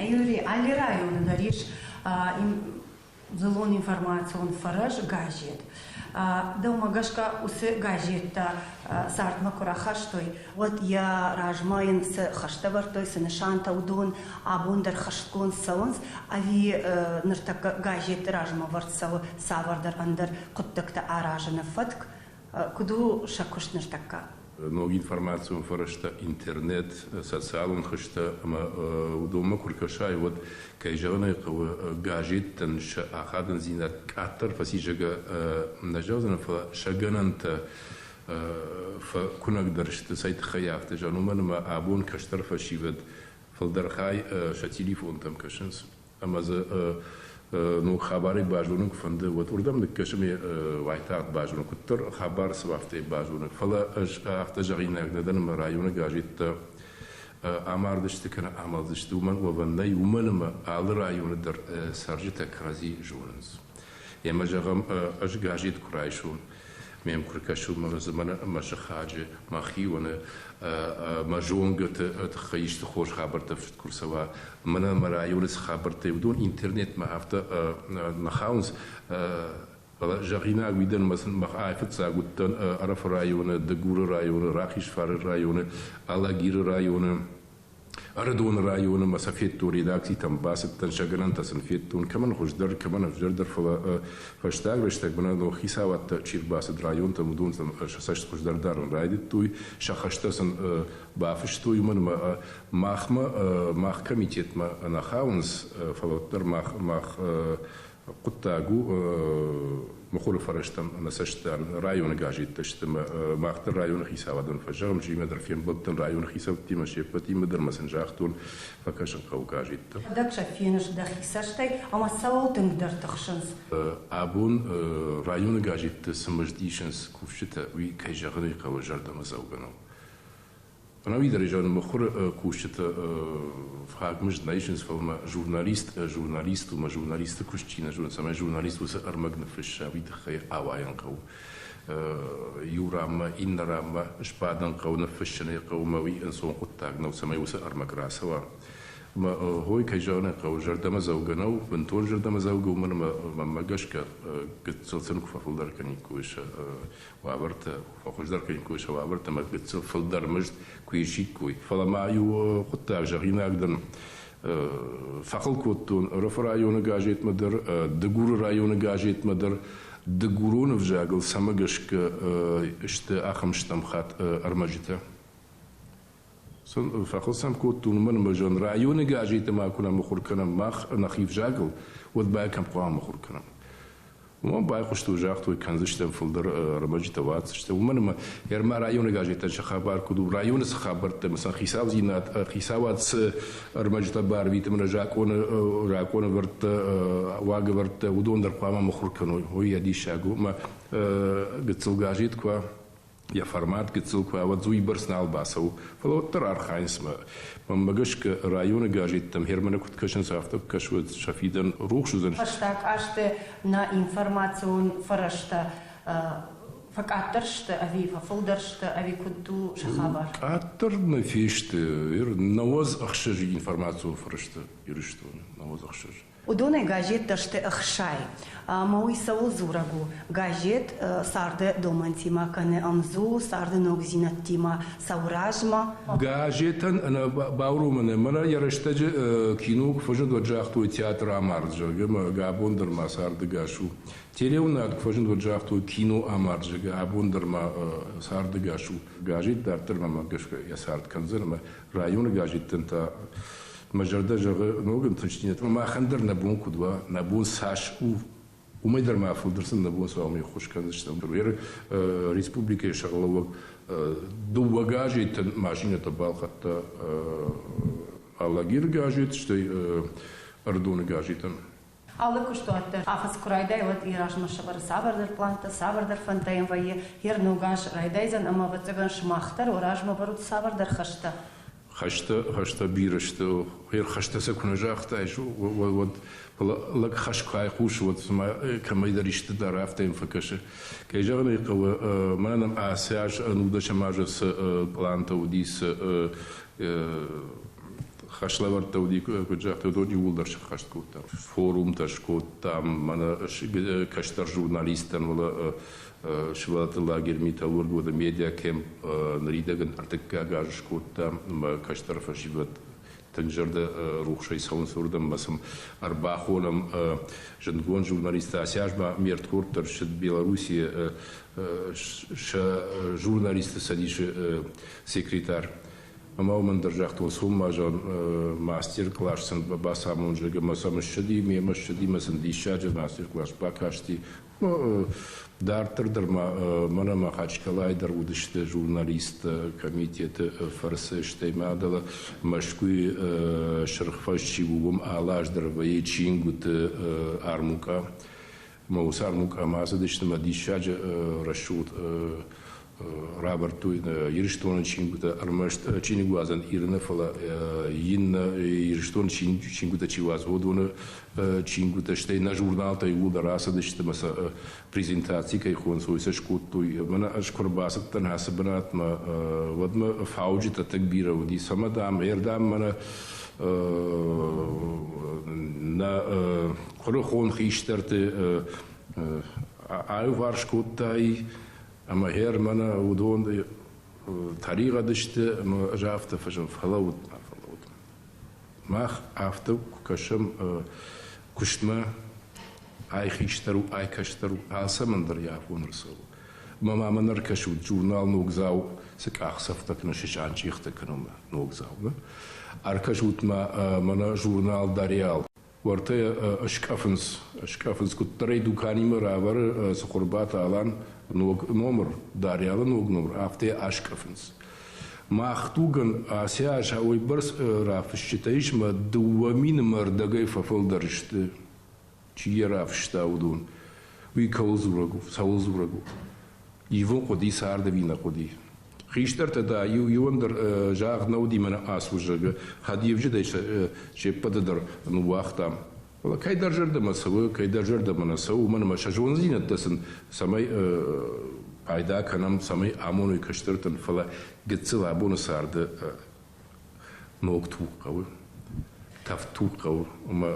Юрий, алы районы дӕр ис дзыллон информацион фӕрӕз газет. Дӕумӕ гӕсгӕ уыцы газеттӕ цардмӕ куы рахастой, уӕд йӕ размӕ йын цы хӕстӕ ӕвӕрдтой, цы нысантӕ, уыдон абон дӕр хӕстгонд цӕуынц ӕви ныртӕккӕ газетты размӕ ӕвӕрд цӕуы цавӕрдӕр ӕндӕр хъуыддӕгтӕ аразыны фӕтк? Куыд у сӕ куыст ныртӕккӕ? Ног информацион фӕрӕзтӕ, интернет, социалон хызтӕ ӕмӕ уыдонмӕ куы ркӕсай, уӕд, кӕй зӕгъын ӕй хъӕуы, газеттӕн сӕ ахадындзинад къаддӕр фӕци, зӕгъгӕ, нӕ зӕгъдзынӕн, фӕлӕ сӕ гӕнӕнтӕ фӕкуынӕгдӕр сты, цӕй тыххӕй афтӕ зӕгъын, уымӕн ӕмӕ абон кӕстӕр фӕсивӕд фылдӕр хай сӕ телефонтӕм кӕсынц ӕмӕ дзы ног хабарӕй базонын куы фӕнды, уӕд уырдӕм ныккӕсы ме уайтагъд базонын, куыддӕр хабар цы афтӕ базонын. Фӕлӕ ӕз афтӕ зӕгъинаг нӕ дӕн, ӕмӕ районы газеттӕ амардысты кӕнӕ амӕлдзысты, уымӕн уӕвӕн нӕй, уымӕн ӕмӕ алы районы дӕр цӕрджытӕ кӕрӕдзи зонынц. Ӕмӕ зӕгъӕм, ӕз газет куы райсон, ме куы ркӕсон мӕ дзы мӕнӕ мӕ сыхаджы, мӕ хионы, мӕ зонгӕты тыххӕй исты хорз хабӕрттӕ фыст куы рцӕуа, мӕнӕ мӕ районы цы хабӕрттӕ, уыдон интернетмӕ афтӕ нӕ хауынц, фӕлӕ зӕгъинаг уый дӕн, мах айфыццаг уыдтӕн Ӕрӕфы районы, Дыгуры районы, Рахизфары районы, Алагиры районы, Ӕрыдоны районы мӕ сӕ федтон, редакцитӕм бацыдтӕн, сӕ гӕнӕнтӕ сын федтон, кӕмӕн хуыздӕр, кӕмӕн ӕвзӕрдӕр, фӕлӕ фӕстаг рӕстӕг мӕнӕ хицауадтӕ чи рбацыд районтӕм, уыдон сын сӕ цӕст хуыздӕр дарын райдыдтой, сӕ хӕстӕ сын бафыстой, уымӕн ӕмӕ махмӕ, мах комитетмӕ нӕ хауынц, фӕлӕ уӕддӕр мах, мах хъуыддаг у мыхуыры фӕрӕзтӕм нӕ цӕст дарын. Районы газеттӕ сты ӕмӕ мах дӕр районы хицауадӕн фӕзӕгъӕм, чимӕ дӕр фембӕлдтӕн районы хицӕуттимӕ, се ппӕтимӕ дӕр ӕмӕ сын загътон, фӕкӕсын хъӕуы газеттӕм. Дӕг сӕ феныс дӕхи цӕстӕй ӕмӕ цӕуыл тынгдӕр тыхсынц? Абон районы газетты цы мызд исынц кусджытӕ, уый, кӕй зӕгъын ӕй хъӕуы, зӕрдӕмӕдзӕугӕ нӕу. Ӕнӕуи дӕр мыхуыры кусджытӕ фаг мызд нӕ исынц, фӕлӕ ма журналист журналист у, ӕмӕ журналисты куыст чи нӕ зоны, цӕмӕй журналист уыцы ӕрмӕг ныффысса, уый тыххӕй ауайын хъӕуы. Иу ранмӕ, иннӕ ранмӕ сбадын хъӕуы, ныффыссын ӕй хъӕуы, ӕмӕ уый ӕнцон хъуыддаг нӕу, цӕмӕй уыцы ӕрмӕг рацӕуа. Ӕмӕ хой, кӕй зӕгъын ӕй хъӕуы, зӕрдӕмӕдзӕугӕ нӕу, бынтон зӕрдӕмӕдзӕугӕ, уымӕн ӕмӕ мӕнмӕ гӕсгӕ гыццыл сын куы фӕфылдӕр кӕниккой сӕ уавӕртӕ фӕхуыздӕр кӕниккой сӕ уавӕртӕ ӕмӕ гыццыл фылдӕр мызд куы исиккой. Фӕлӕ ма иу хъуыддаг зӕгъинаг дӕн, фӕхыл кодтон Ӕрӕфы районы газетмӕ дӕр, Дыгуры районы газетмӕ дӕр, дыгурон ӕвзагыл цӕмӕ гӕсгӕ сты ахӕм стӕм хатт ӕрмӕджытӕ. Фӕхыл сӕм кодтон, уымӕн ӕмӕ зӕгъын, районы газеты ма куы нӕ мыхуыр кӕнӕм мах нӕхи взагыл, уӕд бай кӕм хъуамӕ мыхуыр кӕнӕм. Уымӕн байхъуыстой, загътой, кӕндзыстӕм фылдӕр ӕрмӕджытӕ уадздзыстӕм. Уымӕн ӕмӕ ӕрмӕ районы газеттӕн сӕ хабар куыд у, районы цы хабӕрттӕ ӕмӕ сӕ хицаудзинад, хицауад цы ӕрмӕджытӕ барвиты ӕмӕ закъоны закъонӕвӕрдтӕ, уагӕвӕрдтӕ, уыдон дӕр хъуамӕ мыхуыр кӕной. Уый йӕ диссаг у. Ӕмӕ гыццыл газет куы уа, йӕ формат гыццыл куы уӕд уыйбӕрц нал бацӕуы. Фӕлӕ уӕддӕр архайынц. Мӕнмӕ гӕсгӕ, районы газеттӕм Германы куыд кӕсынц, афтӕ куы кӕсой, сӕ фидӕн рухс уыдзӕн. Фӕстаг азты нӕ информацион фӕрӕзтӕ фӕкъаддӕр сты ӕви фӕфылдӕр сты, ӕви куыд у сӕ хабар? Къаддӕр нӕ фесты. 96 информацион фӕрӕзтӕ Ирыстоны, 96. Уыдонӕй газеттӕ сты 60. Ӕмӕ уый цӕуыл дзурӕг у? Газет царды домӕнтимӕ кӕны ӕмдзу, царды ногдзинӕдтимӕ цӕуы размӕ. Газетӕн ӕнӕ бауромӕн мӕнӕ йӕ рӕстӕджы кино куы фӕзынд, уӕд загътой театр амард, зӕгъгӕ, ӕмӕ абон дӕр ма цардӕгас у. Телеуынад куы фӕзынд, уӕд загътой кино амард, зӕгъгӕ, абон дӕр ма цардӕгас у. Газет дарддӕр мӕмӕ гӕсгӕ йӕ цард кӕндзӕн ӕмӕ районы газеттӕн та мӕ зӕрдӕ зӕгъы ног ӕнтыстдзинӕдтӕ. Махӕн дӕр нӕ бон куыд уа, нӕ бон цас у, уымӕй дӕр ма фылдӕр сын нӕ бон цы уа, уымӕй ӕххуыс кӕндзыстӕм. Республикӕйы сӕргълӕууӕг дыууӕ газетӕн машинӕтӕ балхӕдта Алагиры газет, стӕй Ӕрыдоны газетӕн. Алы куыстуат дӕр афӕдз куы райдайы, уӕд йӕ размӕ сӕвӕры цавӕрдӕр плантӕ, цавӕрдӕр фӕндтӕ йӕм вӕййы. Йе рног аз райдайдзӕн ӕмӕ, ӕвӕццӕгӕн, сымах дӕр уӕ размӕ вӕрут цавӕрдӕр хӕстӕ. Хӕстӕ, хӕстӕ бирӕ сты. Хӕстӕ сӕ куы нӕ загътаис, уӕд фӕлӕ лӕг хӕс куы айхъусы, уӕд цыма кӕмӕйдӕр исты дӕр афтӕ йӕм фӕкӕсы. Кӕй зӕгъын ӕй хъӕуы, мӕнӕ нӕм ацы аз ӕнудӕсӕм азы цы пълантӕ уыди, цы Хӕслӕвӕрдтӕ уыди, куыд загътой, уыдон иууылдӕр сӕххӕст кодтам. Форумтӕ скодтам, мӕнӕ кӕстӕр журналисттӕн, фӕлӕ сывӕллӕтты лагерь Металлург уыд медиакемп ныридӕгӕн ӕртыккаг аз скодтам ӕмӕ кӕстӕр фӕсивӕд тынг зӕрдӕ рухсӕй цӕуынц уырдӕм ӕмӕ сын ӕрбахонӕм зындгонд журналисттӕ. Ацы аз ма ме рдхорд дӕр ссыд Белоруссийы сӕ журналистты цӕдисы секретарь. Ӕмӕ уымӕн дӕр загътон, цом ма зӕгъын, мастер-класс сын бацамон, зӕгъгӕ, ӕмӕ сӕм ссыди, мемӕ ссыди, ӕмӕ сын диссаджы мастер-класс бакасти. Дарддӕр дӕр ма мӕнӕ Махачкалайы дӕр уыдысты журналисттӕ комитеты фӕрцы, стӕй ма дӕлӕ Мӕскуыйы Сырх фӕз чи у, уым алы аз дӕр вӕййы чингуыты армукъа. Ӕмӕ уыцы армукъамӕ ацыдысты ӕмӕ диссаджы рӕсугъд равӕрдтой Ирыстоны чингуытӕ, ӕрмӕст чиныгуадзӕн Ир нӕ, фӕлӕ иннӕ Ирыстоны чингуытӕ чи уадзы, уыдоны чингуытӕ, стӕй нӕ журналтӕ иууылдӕр ацыдысты ӕмӕ сӕ презентаци кӕй хонынц, уый сӕ скодтой. Мӕнӕ ӕз куы ӕрбацыдтӕн ацы бынатмӕ, уӕд мӕ фауджытӕ тынг бирӕ уыди. Цӕмӕ, дам, ӕрдӕм мӕнӕ нӕ куырыхон хистӕрты аиуварс кодтай, ӕмӕ гъер мӕнӕ уыдон тӕригъӕд сты, ӕмӕ ӕз афтӕ фӕзын, фӕлӕуут ма, фӕлӕуут. Мах афтӕ куы кӕсӕм куыстмӕ, ай хистӕр у, ай кӕстӕр у, алцӕмӕн дӕр йӕ афон ӕрцӕуы. Ӕмӕ ма мӕн ӕркӕсут, журнал Ногдзау цы къахдзӕфтӕ кӕны, сысанчъехтӕ кӕны Ногдзау. Ӕркӕсут ма мӕнӕ журнал Дарьял. Уӕртӕ скъӕфынц, скъӕфынц, куыддӕр ӕй дуканимӕ равӕры Цыхуырбаты Алан ног номыр, Дарьялы ног номыр, афтӕ йӕ аскъӕфынц. Мах дугӕн ацы аз уыйбӕрц рафысджытӕ ис, ӕмӕ 2000 мӕ рдӕгӕй фӕфылдӕр сты, чи йӕ рафыста, уыдон. Уый кӕуыл дзурӕг у, цӕуыл дзурӕг у? Ивын хъуыди цард ӕви нӕ хъуыди? Хистӕртӕ да иу иуӕн дӕр загъд нӕ уыди мӕнӕ ацы зӕгъы, хӕдивджытӕй се ппӕты дӕр ныууагътам. Фӕлӕ кӕйдӕр зӕрдӕмӕ цӕуы, кӕйдӕр зӕрдӕмӕ нӕ цӕуы, уымӕн ӕмӕ сӕ зондзинӕдтӕ сын цӕмӕй пайда кӕнӕм, цӕмӕй амоной кӕстӕртӕн, фӕлӕ гыццыл абоны царды ног туг хъӕуы, тӕвд туг хъӕуы ӕмӕ.